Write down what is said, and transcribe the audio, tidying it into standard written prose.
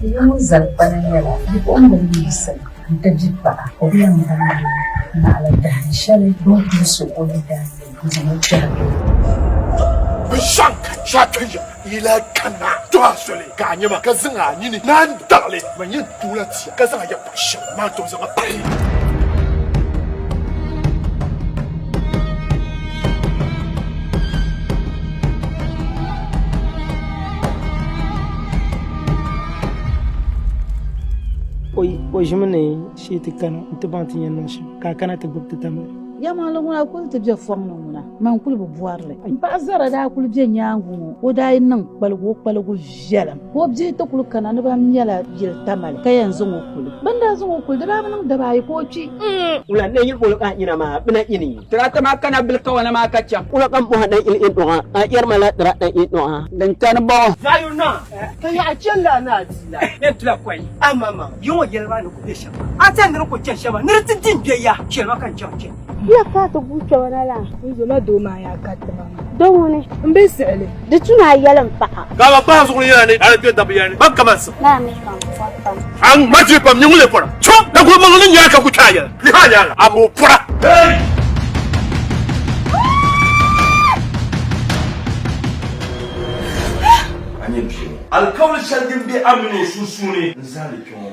Ti ŋun zalikpana nyɛla bipuɣimbila yiɣisimi n-ti bipaɣa o bi yɛn baŋ doo naɣila dahin shɛli bɛ ni kuli so o yidaan yini n-zaŋ o kpɛhi doo. Bɛ zaŋ ka chɛ ka yi lahi kanna tɔha soli ka a nya ma, ka zaŋ a nini naan daɣi li. Man yɛn tuui la tia, ka zaŋ a yɛkpaɣ shɛm maa tom zaŋ a pahi. O ʒimi ni shee ti kana nti baŋ ti yɛn niŋ shɛm ka a kana ti gbubi ti tamali. Yɛlimaŋli ŋuna kuli ti be fɔŋ ni ŋuna, man kuli bi bɔri li. M paɣa Zara daa kuli be nyaaŋa ŋɔ, o daa yi niŋ kpaligu o kpaligu viɛlim ka o bihi ti kuli kana ni ban mɛla yili Tamale ka yɛn zaŋ o kuli. Bɛ ni daa zaŋ o kuli di daa bi niŋ daba ayi ka o kpi. Wula n yili bolo ka a nyina maa bina ini. Tirata maa kana bili kawana maa ka chaŋ. Wula ka m bɔha dan ili in-dɔɣa a yɛri ma la tirata in-dɔɣa. Din kani bɔŋɔ. Zaɣ yini naa, ka yaɣa chani la a ni a di la. Yɛn tula kɔi. Amaŋmaŋ, yi ŋɔ yɛli maa ni ku be shɛm maa, a tɛhi ni di ku chani shɛm maa, ni di ti di m-be ya, chɛli ma ka n chaŋ chani. Ya ka a ti guui kpɛma na la? N zo ma doo maa yaa kariti ma maa. Do ŋuni? M bi siɣili. Di tu ni a yɛli m paɣa. Ka a ba zuɣu ni yɛla ni a di kpe dabba yɛli ni ban kaman sim. Naa mi ka m pɔri pam. A ŋma ti pam nyɛ ŋun lee pɔra. Chɔ! Daguli maŋli ni nya ka ku kpe a yɛla. Lihi a nyaaŋa, a mi o pɔra. Hey! A nyɛ bia ŋɔ. Alikauli shɛli din be a mini o sunsuuni n-zaŋ li kpe ŋɔ.